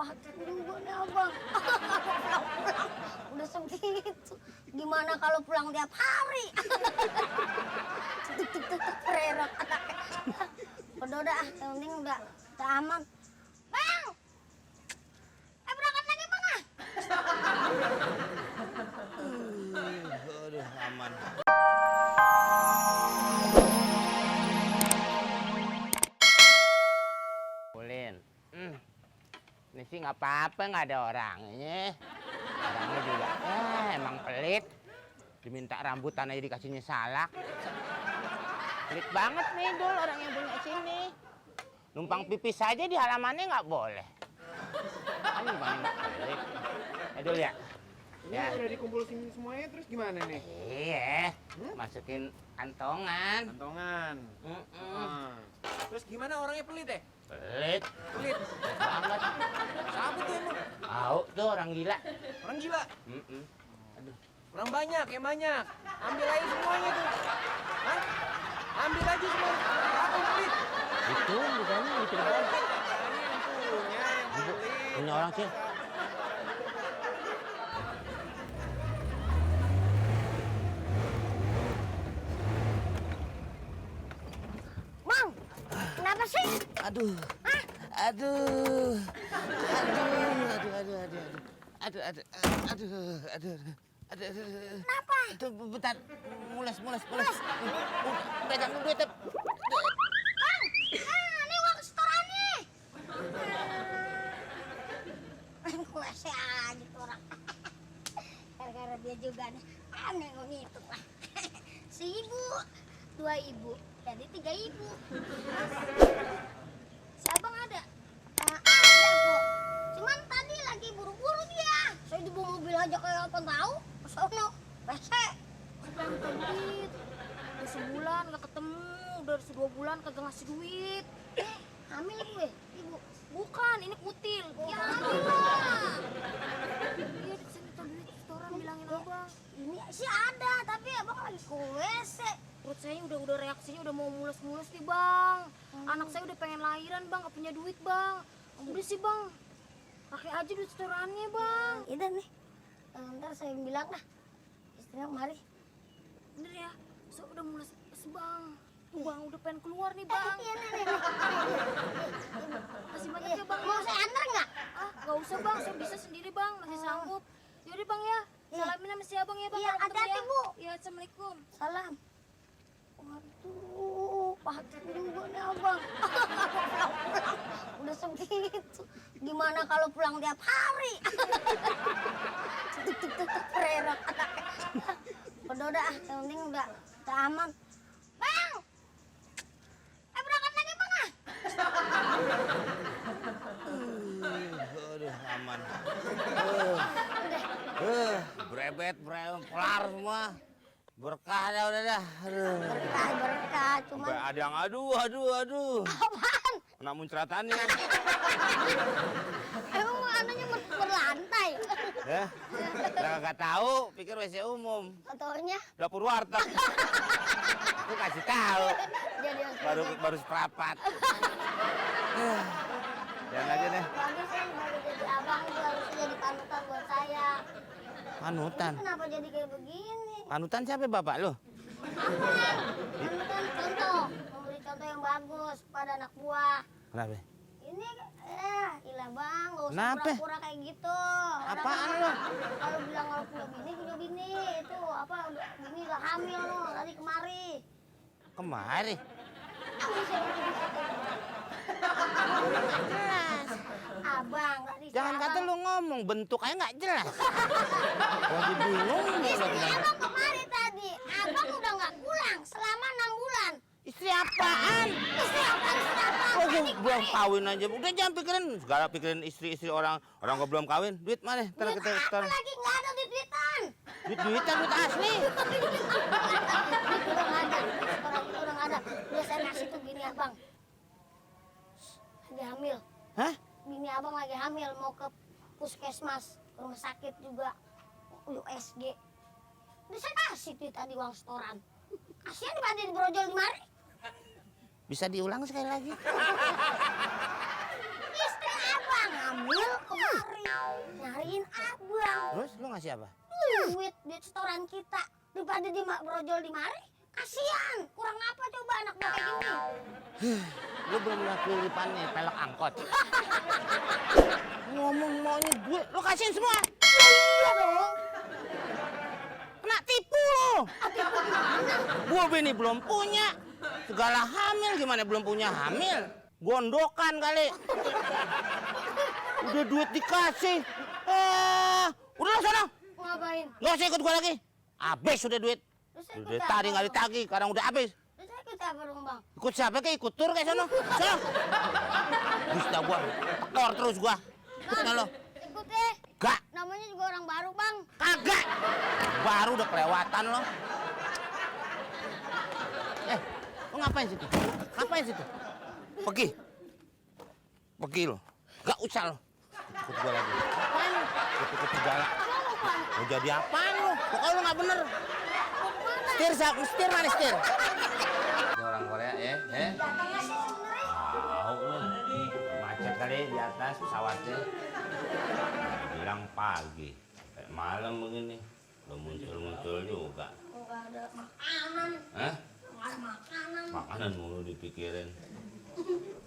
paket juga nih abang. Udah segitu. Gimana kalau pulang tiap hari? Tuk prerok anaknya. Udah, yang penting udah aman. Bang! Berangkat lagi bang ah? Aduh, aman. Ulin, ini sih nggak apa-apa, nggak ada orangnya. Orangnya juga, emang pelit. Diminta rambutan aja dikasihnya salak. Pelit banget nih Dul orang yang punya sini. Numpang pipis saja di halamannya nggak boleh. Kan gimana nggak pelit. Dul ya. Ini udah dikumpulin semuanya terus gimana nih? Iya, masukin kantongan. Kantongan. Terus gimana orangnya pelit ya? Pelit Pelit. banget. Siapa tuh emang? Tahu tuh orang gila. Orang gila. Aduh. Orang banyak, yang banyak. Ambil aja semuanya tuh. Hah? Ambil aja semua. Apa yang pelit? Itu bukannya itu doang. Ini yang punya, yang pelit. Punya orang sih. Bang, kenapa sih? Aduh. Hah? Aduh. Aduh. Kenapa? Itu bentar. Mules. Pegang duit. Bang, ini uang setorannya. Kuese aja tuh orang. Gara-gara dia juga nih. Aneh ngitung lah. 1.000, 2.000, jadi 3.000. Si abang ada? Ada kok. Cuman tadi lagi buru-buru dia. Saya di bawah mobil aja kayak apa tahu. Sono, rese. Saya minta duit. Udah sebulan gak ketemu, udah 2 bulan kagak ngasih duit. Hamil gue, ibu. Bukan, ini kutil. Ya hamil lah. Iya, saya minta duit setoran bilangin abang. Ini sih ada, tapi abang lagi ke WC. Perut saya udah reaksinya udah mau mulus-mulus nih bang. Anak saya udah pengen lahiran bang, gak punya duit bang. Udah sih bang, pakai aja duit setorannya bang. Iya nih, ntar saya bilang dah. Istrinya kemari. Bener ya, saya udah mulus bang. Bang udah pengen keluar nih bang. Iya nih. Masih banyak ya bang. Mau saya antar nggak? Gak usah bang, saya bisa sendiri bang, masih sanggup. Yaudah bang ya, salamin sama si abang ya bang. Iya, hati-hati bu. Iya, assalamualaikum. Salam. Waduh, paket juga nih abang. Udah segitu. Gimana kalau pulang tiap hari? Tuk prerok anaknya. Udah, yang penting udah aman. Bang! Berangkat lagi bang ah? Aduh, aman. Brebet, kelar semua. Berkah dah udah dah. Aduh. Berkah, cuman... Sampai ada yang aduh. Apaan? Kena muncratannya. Emang anaknya berlantai? Ya, nggak tahu, pikir WC umum. Ataunya? Dapur warteg. Aku kasih tahu. Jadi Baru seprapat. Jangan aja deh. bagus kan baru jadi abang itu harus jadi panutan buat saya. Panutan. Kenapa jadi kayak begini? Panutan siapa bapak lo? Panutan contoh, memberi contoh yang bagus pada anak buah. Kenapa? Ini ilah bang, gak usah Kenapa? pura-pura kayak gitu. Apaan lo? Kalau bilang kalau punya bini itu apa udah bini udah hamil lo tadi kemari. Kemari. Jelas. Abang nggak bisa. Jangan kata lu ngomong, bentuk aja nggak jelas. Lagi bingung. Istri abang kemari tadi. Abang udah nggak pulang selama 6 bulan. Istri apaan? Istri abang siapa? Oh, gua belum kawin aja. Udah jangan pikirin, segala pikirin istri orang gua belum kawin. Duit mana? Ntar kita Apa setor. lagi nggak ada duit-duitan. Duit asli. Duit udah nggak ada. Sekarang itu udah nggak ada. Udah saya kasih tuh bini abang. Lagi hamil. Hah? Bini abang lagi hamil mau ke puskesmas, ke rumah sakit juga, USG. Udah saya kasih tuh tadi uang setoran. Kasihan dibanding dibrojol di mari. Bisa diulang sekali lagi? Istri abang Ambil kemari, nyariin abang. Terus lu ngasih apa? Duit setoran kita. Daripada di brojol di mari, kasihan. Kurang apa coba anak gua kayak gini? Lu belum lihat kelilipan nih, pelek angkot. Ngomong maunya duit, lu kasihin semua. Iya dong. Kena tipu lu. Gua bini belum punya. Segala hamil gimana belum punya hamil? Gondokan kali. Udah duit dikasih. Udah lah sana. Ngapain? Nggak usah ikut gua lagi. Habis sudah duit. Terus ikut Udah apa tadi nggak dong? ditagih, sekarang udah habis. Terus ikut apa dong bang? Ikut siapa kayak ikut tur kayak sono. Sono. Terus dah gua. Tekor terus gua. Ikutnya lo. Ikut deh. Gak. Namanya juga orang baru bang. Kagak. Baru udah kelewatan lo. Lo ngapain situ? Ngapain situ? Pergi. Pergi lo. Gak usah lo. Ikut gua lagi. Ngapain lo? Ikut segala. Mau jadi apaan lo? Pokoknya lo gak bener. Setir mana setir? Ini orang Korea ya? Datangnya sih sebenarnya. Tahu lo. Macet kali di atas pesawatnya. Bilang pagi. Kayak malam begini. Belum muncul-muncul juga. Oh, gak ada makanan. Hah? Gak ada makanan. Makanan mulu dipikirin.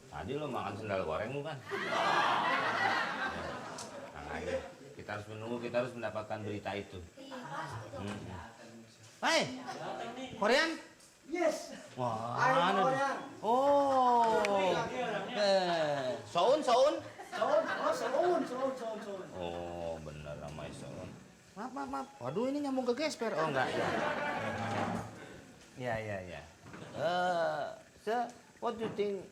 Tadi lo makan sendal goreng bukan? Nah, aja. Kita harus menunggu, kita harus mendapatkan berita itu. Iya pasti dong. Hai, Korean? Yes. Wah, I'm anu. Korean. Oh, Soun. Soun. Oh, bener namanya Soun. Maaf. Waduh, ini nyambung ke gesper. Oh, enggak ya. Ya. So, what do you think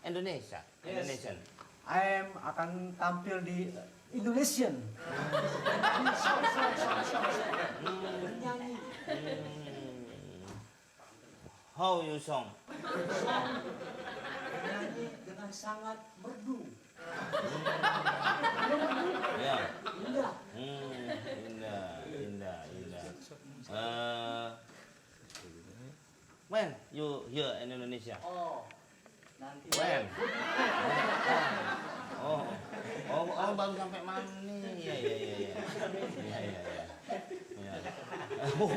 Indonesia? Yes. Indonesian. I am akan tampil di Indonesian. Bernyanyi. How you song? Bernyanyi dengan sangat merdu. Ya. Indah. Indah. When you here in Indonesia? Oh, nanti. When? Oh, baru sampai mana nih? Iya. Aduh.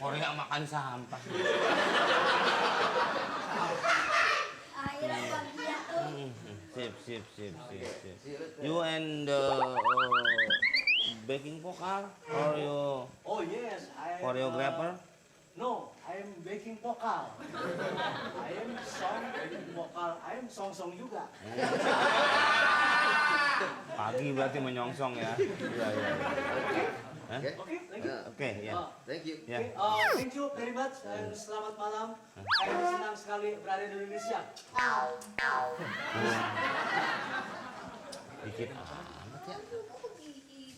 Korea makan sampah. Akhirnya bahagia tuh. Sip. You and backing vocal or you Oh yes, I am. choreographer? No, I am backing vokal. I am song backing vokal. I am song juga. Pagi berarti menyongsong ya. Iya. Hah? Oke, thank you. Oke, ya. Thank you. Ya. Thank you very much dan selamat malam. Saya senang sekali berada di Indonesia. Dikit amat ya.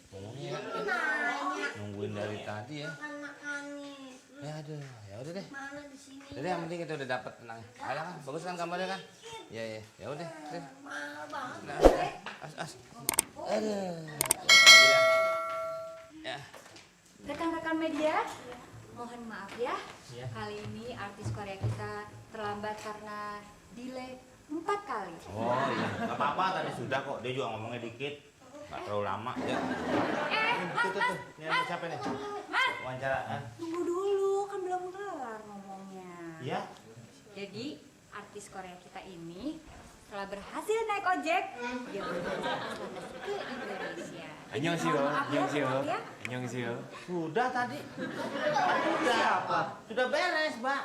Ngomongnya Nanya. nungguin dari tadi ya. Makan nih. Ya aduh, ya udah deh. Mana di sini? Jadi yang penting kita udah dapat tenang. Ayo kan, bagus kan gambarnya kan? Ya udah. Mahal banget. Nah, as. Aduh. Ya. Rekan-rekan media, mohon maaf ya. Kali ini artis Korea kita terlambat karena delay 4 kali. Oh iya, nggak apa-apa tadi sudah kok. Dia juga ngomongnya dikit, nggak terlalu lama ya. Tuh. Ini ada siapa nih? Mas, Wawancara. tunggu dulu, kan belum kelar ngomongnya. Iya? Jadi, artis Korea kita ini telah berhasil naik ojek. Dia berangkat ke Indonesia. 안녕하세요. Ya. 안녕하세요. Sudah tadi. Sudah beres, Mbak.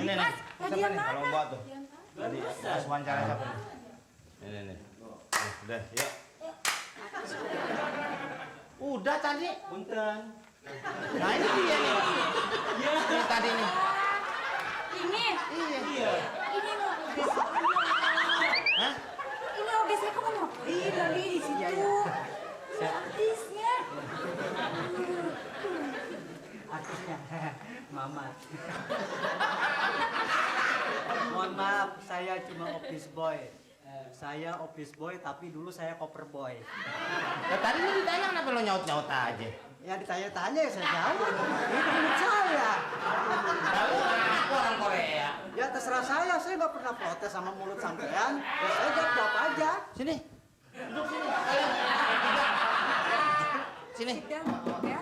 Ini Mas, siapa tadi yang nih? Kalau mana? Mbak tuh. Tadi pas wawancara siapa nih? Ini. Udah, yuk. Udah tadi. Punten. Nah ini dia nih. Ini tadi nih. Ini. Iya. Ini mobil. Hah? Ini mobil saya kamu ngapain lagi di situ? Artisnya. Artisnya Mamat. Mohon maaf, saya cuma office boy. Saya office boy tapi dulu saya koper boy. Nah, tadi lu ditanya kenapa lo nyaut-nyaut aja? Ya ditanya-tanya ya saya jawab. Itu mulut saya. Lalu aku orang Korea. Ya terserah saya nggak pernah protes sama mulut sampean. Ya saya jawab aja. Sini. Duduk sini. Ayo. Sini. Sit down, ya.